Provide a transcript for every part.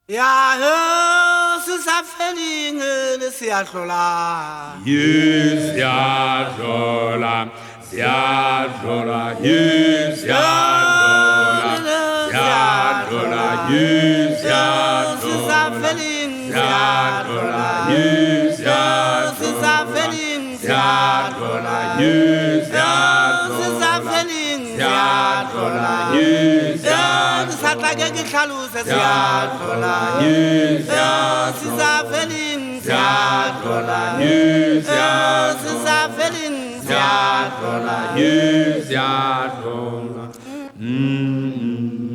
Ya se sa feleng le se a hlola. Yes, ya hlola, ya hlola, yes, ya hlola, ya hlola, yes, ya Se sa hlola, feleng ya hlola, yes, ya Se sa hlola, feleng ya hlola, yes, ya Se sa hlola, feleng ya hlola, yes, ya Ke sa tla ke ke hlalose se ya a hlola, hlola. yes, ya Se sa feleng se ya a hlola, hlola. yes, ya Se sa feleng se ya a hlola, yes, ya hlola. Mm,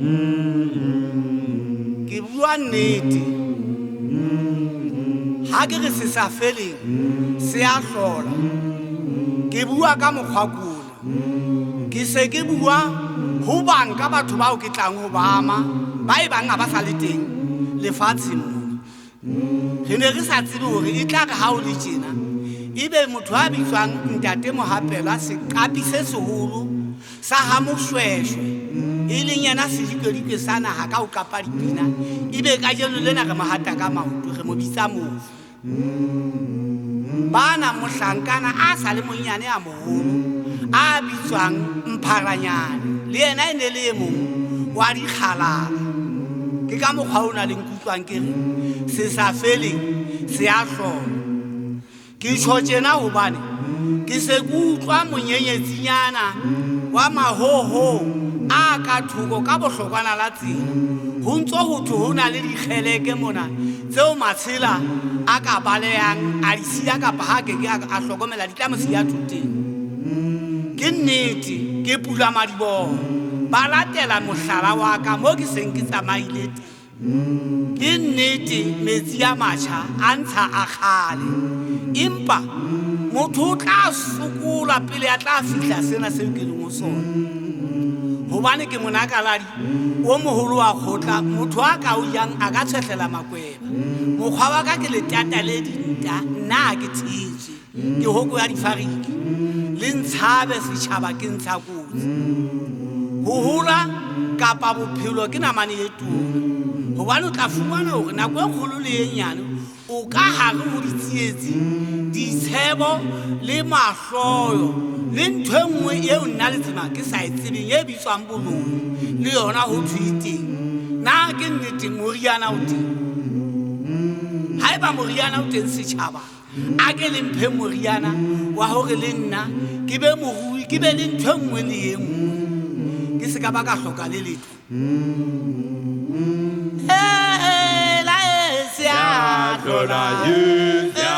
mm, mm, Ke bua nnete. Ha ke re se sa feleng se a hlola. Ke bua ka mokgwa kona. Ke se ke bua ho bang ka batho bao ke tlang ho ba ama, ba e bang ha ba sa le teng lefatsheng mona. Re ne re sa tsebe hore e tla re ha o le tjena, ebe motho a bitswang Ntate Mohapelwa seqapi se seholo sa ha Moshweshwe, e leng yena sedikwedikwe sa naha ka ho qapa dipina, ebe kajeno lena re mo hata ka maoto, re mo bitsa mofu. Bana mohlankana a sa le monyane a moholo, a bitswang Mpharanyane, le yena e ne le e mong wa dikgalala. Ke ka mokgwa ona le nkutlwang ke re se sa feleng se a hlola. Ke tjho tjena hobane ke se ke utlwa monyenyetsinyana wa mahoho a ka thoko ka bohlokwana la tsela. Ho ntso ho thwe ho na le dikgeleke mona tseo matshela a ka balehang a di siya kapa ha ke ke a hlokomela di tla mo siya thoteng. Ke nnete, ke pula madiboho. Ba latela mohlala wa ka mo ke seng ke tsamaile teng. Ke nnete metsi a matjha a ntsha a kgale. Empa motho o tla sokola pele a tla fihla sena seo ke leng ho sona. Hobane ke monakaladi o moholo wa kgotla, motho a ka o jang a ka tshwehlela makweba. Mokgwa wa ka ke letata le dinta, nna ha ke thetswe. Ke hoko ya difariki. Le ntshabe setjhaba ke ntsha kotsi. Ho hola kapa bophelo ke namane e tona. Hobane o tla fumana hore nako e kgolo le e nyane o ka hare ho ditsietsi, ditshebo le mahloyo le ntho e nngwe eo nna letsema ke sa e tsebeng e bitswang boloi, le yona ho thwe e teng. Na ke nnete moriana o teng? Haeba moriana o teng setjhaba, a ke le mphe moriana wa hore le nna ke be morui, ke be le ntho e nngwe le e nngwe. Ke se ka ba ka hloka le letho. Hela e se a hlola, yes, ya